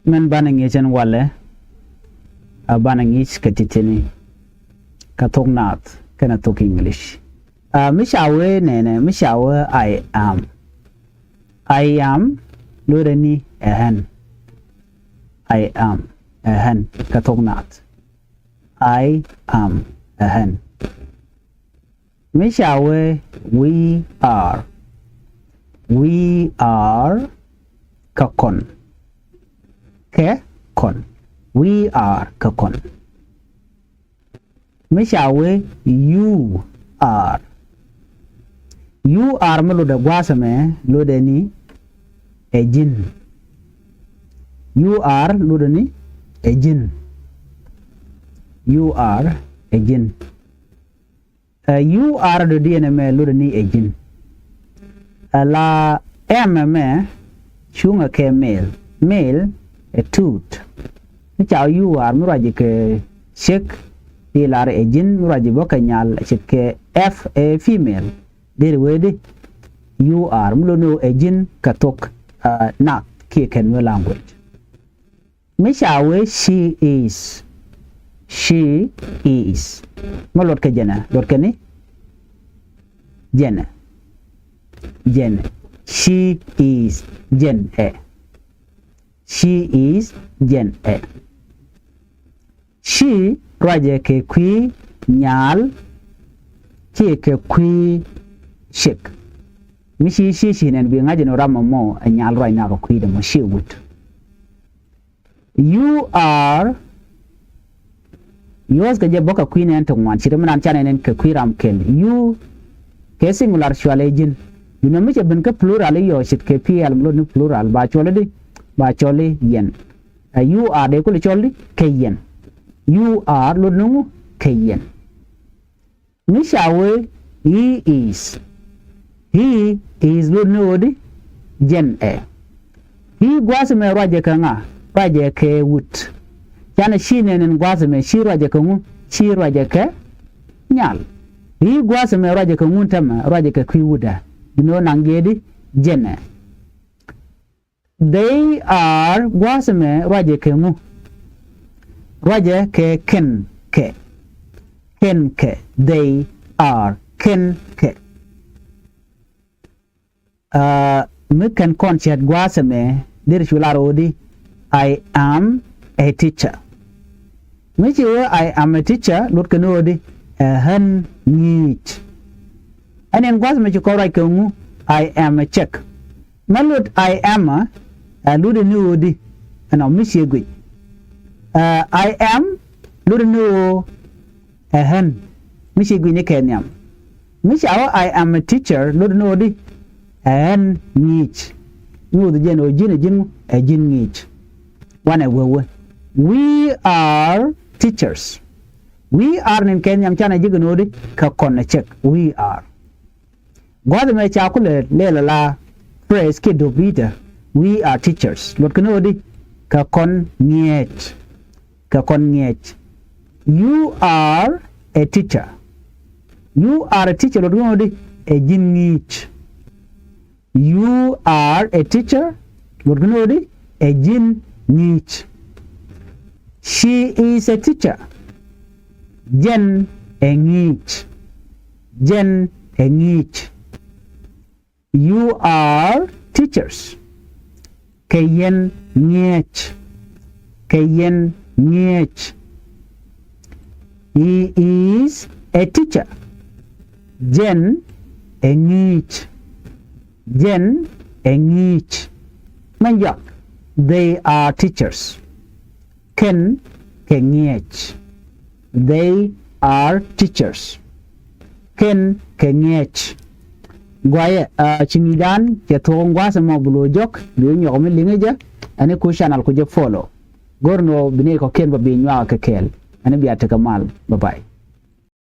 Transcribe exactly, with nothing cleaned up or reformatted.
Min banɛ ŋi̱i̱c ɛn walɛ, a banɛ ŋi̱i̱c kɛ ti̱ti̱ni kɛ thok Naath kɛnɛ thok English. A mi ca wee nɛnɛ, mi ca wee I am. I am, lotdɛ ni ɛ ɣän. I am, ɛ ɣän kɛ thok Naath. I am, ɛ ɣän. Mi ca wee we are. We are, kɛ kɔn. Kɛ kɔn. We are, kɛ kɔn. Mi ca wee you are. You are mi lotdɛ gua̱a̱th ɛmɛ, lotdɛ ni ɛ ji̱n. You are, lotdɛ ni ɛ ji̱n. You are, ɛ ji̱n. Ɛ, you are dɔ̱diɛn ɛmɛ lotdɛ ni ɛ ji̱n. Ɛ la am ɛmɛ cuŋɛ kɛ male. Male ɛ tuut. Mi ca you are mi ruac kɛ ciek, i̱ lar ɛ ji̱n, mi ruac bä kɛ nyal, ɛ ce̱tkɛ F ɛ female. Deri wee di you are mi lotdɛ ni ɛ ji̱n kɛ thok, ɛ, Naath kiɛ kɛn mi language. Mi ca wee she is. She is. Mi luɔtkɛ jɛnɛ, luɔtkɛ ni jɛnɛ. Jɛnɛ. She is, jɛn ɛ. She is, jɛn ɛ. She ruacɛ kɛ kui̱ nyal kiɛ kɛ kui̱ ciek. Mi ci, ci, ci nɛn bi ŋa̱c ɛn ram ɛmɔ ɛ nyal ruac nak kɛ kui̱dɛ mɔ, ci wut. You are, yuɔth kɛ jɛ bä kɛ kui̱ nɛn ti ŋuan, ci ri mi nan ca nɛn kɛ kui̱ ram kɛl. You kɛ singular cualɛ ji̱n. Duundɛ mi cɛ ben kä plural i̱ yɔ ce̱tkɛ P L mi lot ni plural, ba cɔl i̱ di, ba cɔl i̱ yɛn. Ɛ, you are dee kulɛ cɔl i̱ kɛ yɛn. You are lot ni ŋu? Kɛ yɛn. Mi ca wee he is. He is lot ni ɣöö di? Jɛn ɛ. He gua̱a̱th ɛmɛ ruacɛ kɛ ŋa? Ruacɛ kɛ wut. Canɛ ci nɛn ɛn gua̱a̱th ɛmɛ, ci ruacɛ kɛ ŋu? Ci ruacɛ kɛ nyal. He gua̱a̱th ɛmɛ ruacɛ kɛ ŋu täämɛ? Ruacɛ kɛ kui̱ wut ɛ. Duundɛ ɣöö naŋ jɛ di? Jɛn ɛ. They are gua̱a̱th ɛmɛ ruacɛ kɛ ŋu? Ruacɛ kɛ kɛn kɛ. Kɛn kɛ. They are kɛn kɛ. Aa, mi kɛn kɔn cɛt gua̱a̱th ɛmɛ, deri cu lar ɣöö di? I am a teacher. Mi ci wee I am a teacher, luɔtkɛ ni ɣöö di? Ɛ ɣän ŋi̱i̱c. Ɛn ɛn gua̱a̱th ɛmɛ ci kɔn ruac kɛ ŋu? I am a check. Mɛ lot I am, ɛ, lotdɛ ni ɣöö di? Ɛnɔ mi ciɛ guic. Ɛ, I am lotdɛ ni ɣöö ɛ ɣän. Mi ciɛ guic ni kɛ nhiam. Mi ca wee I am a teacher, lotdɛ ni ɣöö di? Ɛ ɣän ŋi̱i̱c. Nyuuth jɛn ɣöö ji̱n ɛ ji̱n ŋu? Ɛ ji̱n ŋi̱i̱c. Wanɛ wee wee. We are teachers. We are nɛn kɛ nhiam canɛ ji̱ kɛ ni ɣöö di? Kɛ kɔn ɛ check. We are. Gua̱a̱th ɛmɛ ca kulɛ lɛl ala phrase kiɛ dup i̱tɛ. We are teachers. Luɔtkɛ ni ɣöö di? Kɛ kɔn ŋi̱eec. Kɛ kɔn ŋi̱eec. You are a teacher. You are a teacher, luɔtkɛ ni ɣöö di? Ɛ ji̱n ŋi̱i̱c. You are a teacher, luɔtkɛ ni ɣöö di? Ɛ ji̱n ŋi̱i̱c. She is a teacher. Jɛn ɛ ŋi̱i̱c. Jɛn ɛ ŋi̱i̱c. You are teachers. Kɛ yɛn ŋi̱eec. Kɛ yɛn ŋi̱eec. He is a teacher. Jɛn ɛ ŋi̱i̱c. Jɛn ɛ ŋi̱i̱c. Mɛ jɔak, they are teachers. Kɛn kɛ ŋi̱eec. They are teachers. Kɛn kɛ ŋi̱eec. Guayɛ, aa, ci ŋi̱i̱cdan cɛ thuɔ̱k in gua̱a̱th ɛmɔ bi lo̱o̱ jɔk, bi wä nyɔk mi liŋi jɛ, ɛn i̱ ku channel ku jɛ follow. Go̱r ni ɣöö bi nɛy kɔ̱kiɛn bɛ bi nyuak kɛ kɛɛl. Ɛn i̱ bia tekɛ mal. Bye bye.